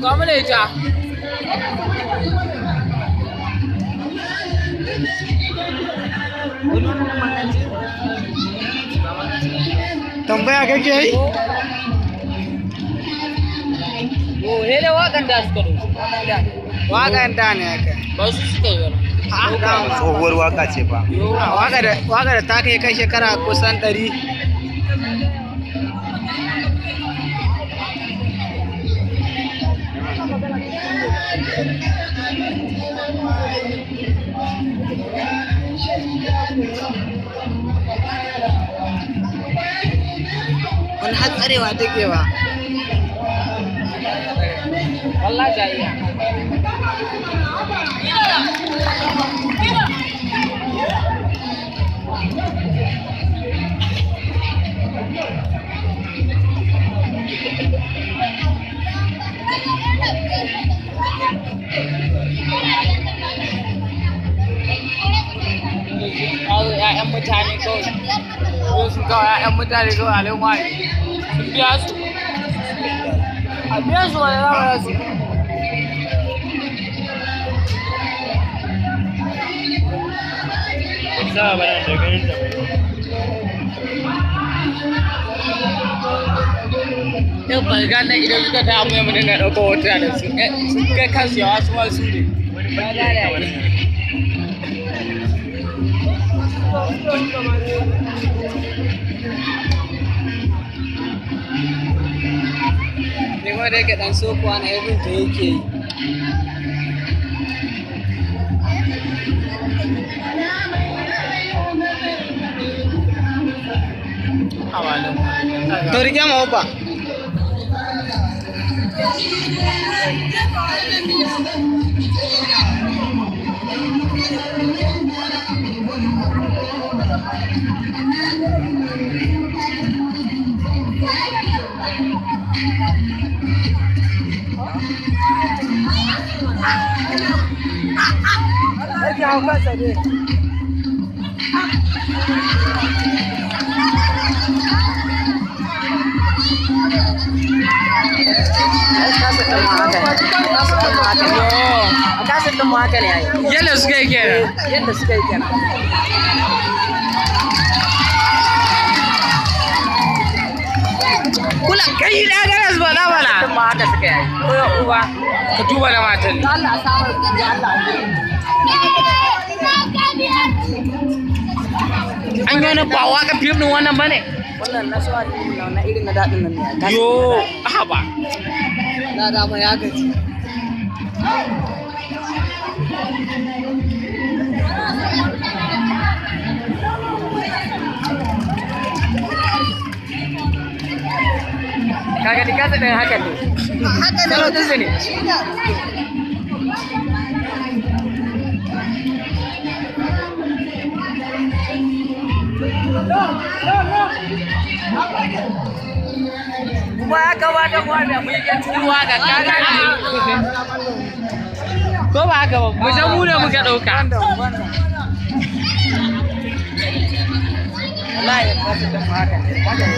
Ɗauka mana ita. Tambaya kake yi? Oh, hele waƙan da suka ɗauko. Waƙan da ne haka. Ba su suka yi wani. Tsohuwar waka ce fa. Waƙa da ta kai kai shekara kusan 100. Wani har tsarewa take ba. Wallahi ta iya. Kawo ‘ya'yan mutane kawai. Ko sun kawo ‘ya'yan mutane kawai a waye. Sun biya su. A biya su wani zama su. Sa bana da ganin ta. Yau barga nan idan suka ta amma mu dinga ɗaukar hotuna da su. Sun kai kansu yawa su ma su ne. Ne ma da yake ɗan sokuwa na irin ta yake yi. To rike ma uba. Ake hau kansa ne. Kasa ɗin ma haka ne ai. Yadda suka yi kenan. Yadda suka yi kenan. Kula kai da garas bala bala. Ɗin ma haka suka yi. Oya uba ka duba da matan. Allah a samar da Allah. An yi wani ba waka fim ɗin wannan bane. Wannan na suwa na irin na daɗin nan ne. Yo, haba. Na dama ya gaji. Kaga ni kasa ɗin haka ne. Salo ɗinsu ne. Kuma ya kamata kuma mai mu yi Ruwa ga kaga ne. Ko ba haka ba, mu san mu ne muka ɗauka. Wallahi kasa ɗin ma haka ne. Haka ne.